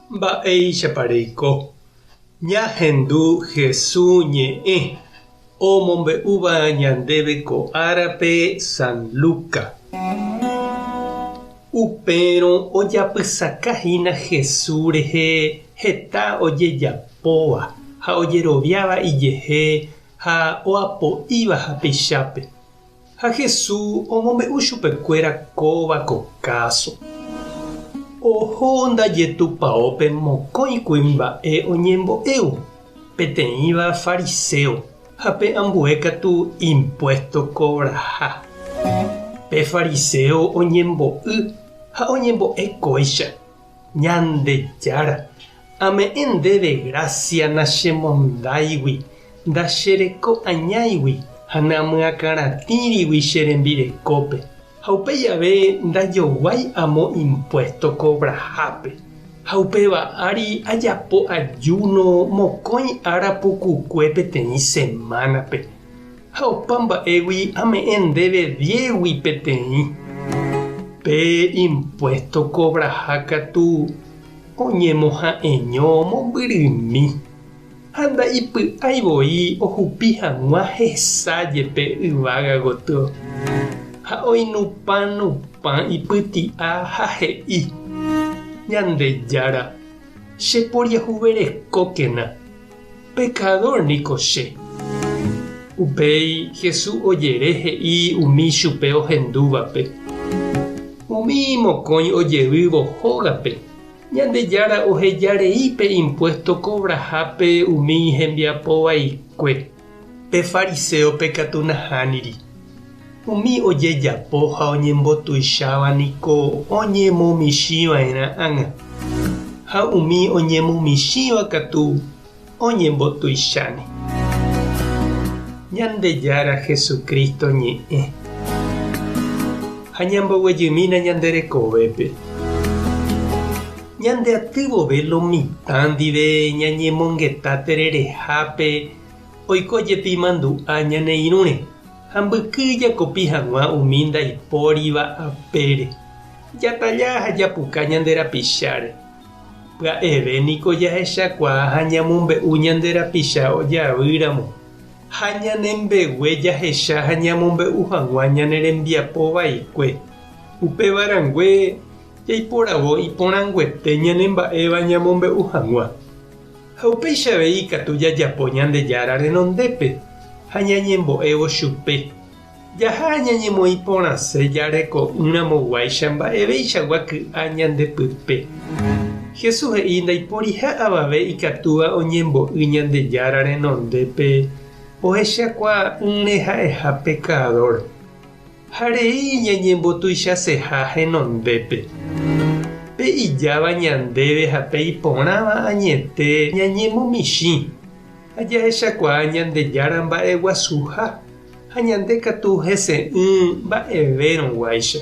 Mba'éichapa reiko? Ñahendu Hesu ñe'ẽ omombe'úva ñandéve ko árape San Luca. Upérõ ojapysaka hína Hesu rehe heta ojejapóva ha ojeroviáva ijehe ha oapo'íva hapichápe. Ha Jesús omombe'u chupekuéra kóva ko káso. Oho ndaje tupaópe mokõi kuimba'e oñembo'évo, peteĩva fariséo ha pe ambue katu impuésto kovraha. Pe fariséo oñembo'y ha oñembo'e kóicha, Ñandejára, ame'ẽ ndéve grásia nachemondáigui, ndachereko añáigui ha namyakãratĩrigui che rembirekópe, ha upe jave ndajoguái amo impuésto kovrahápe. Ha upéva ári ajapo ajúno mokõi ára pukukue peteĩ semánape. Ha opa mba'égui ame'ẽ ndéve diégui peteĩ. Pe impuésto kovraha katu oñemoha'eño mombyrymi, ha nda'ipy'ái voi ohupi hag̃ua hesa jepe yvága gotyo. Ha oinupã nupã ipyti'a ha he'i, Ñandejára, cheporiahuverekókena. Pekadór niko che. Upéi Jesús ojere he'i umi chupe ohendúvape, Umi mokõi ojevývo hógape, Ñandejára oheja rei pe impuésto kovrahápe umi hembiapo vaikue, pe fariséope katu nahániri. Umi ojejapo ha oñembotuicháva niko oñemomichĩva'erã ág̃a, ha umi oñemomichĩva katu oñembotuicháne. Ñandejára Jesucristo ñe'ẽ. Ha ñamboguejymína ñande rekovépe. Ñandeaty vove lo mitã ndive ñañemongeta tererehápe Oiko jepi mandu'a ñane irũre ha mbyky jakopi hag̃ua umi ndaipóriva apére. Jatalla ha japuka ñande rapicháre. Pya'eve niko jahechakuaa ha ñamombe'u ñande rapicha ojavýramo, ha ñanembegue jahecha ha ñamombe'u hag̃ua ñane rembiapo vaikue. Upéva rangue jaiporavo iporãnguete ñanemba'éva ñamombe'u hag̃ua. Ha upéicha avei ikatu jajapo Ñandejára renondépe ha ñañembo'évo chupe. Jaha ñañemoĩ porãse jareko'ỹramoguáicha mba'eveichagua ky'a ñande pype. Jesús he'i ndaiporiha avave ikatúva oñembo'y Ñandejára renondépe ohechakuaa'ỹre ha'eha pekadór. Ha rei ñañembotuichaseha henondépe. Pe ijáva ñandéve ha pe iporãva añete ñañemomichĩ, ha jahechakuaa Ñandejára mba'eguasuha, ha ñande katu hese'ỹ mba'evérõguáicha.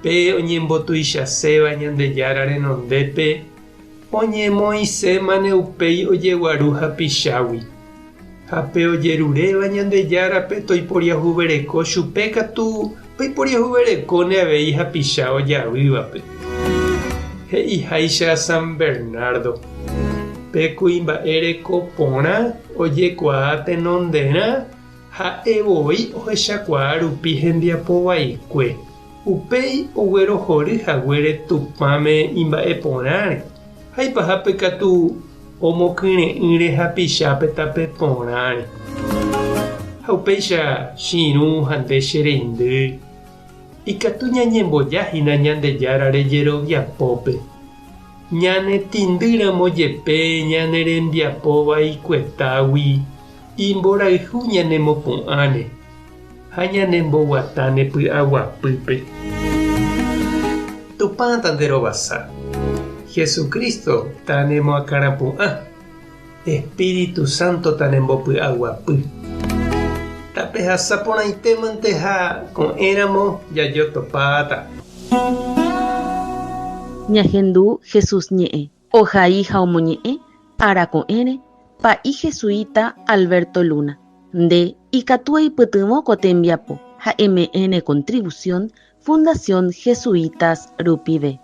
Pe oñembotuichaséva Ñandejára renondépe oñemoĩsémane upéi ojeguaru hapichágui. Ha pe ojeruréva Ñandejárape toiporiahuvereko chupe katu oiporiahuverekóne avei hapicha ojavývape. He'iháicha San Bernardo, Pe kuimba'e reko porã ojekuaa tenonderã ha'e voi ohechakuaa rupi hembiapo vaikue, upéi oguerohory haguére Tupãme imba'e porãre, ha ipahápe katu Omokyre'ỹre hapichápe tape porãre. Ha upéicha che irũ ha nde che reindy, ikatu ñañemboja hína Ñandejárare jeroviapópe. Ñane tĩndýramo jepe ñane rembiapo vaikuetágui, imborayhu ñanemopu'ãne ha ñanemboguatáne py'aguapýpe. Tupã tanderovasa. Jesucristo tanemoakãrapu'ã. Espíritu Santo tanembopy'aguapy. Tapehasa porãitémante ha ko'ẽramo jajotopáta. Ñahendu Jesús ñe'ẽ, ohai ha omoñe'ẽ ára ko'ẽre Pa'i jesuita Alberto Luna. Nde ikatu eipytyvõ ko tembiapo ha eme'ẽ ne contribución Fundación Jesuitas rupive.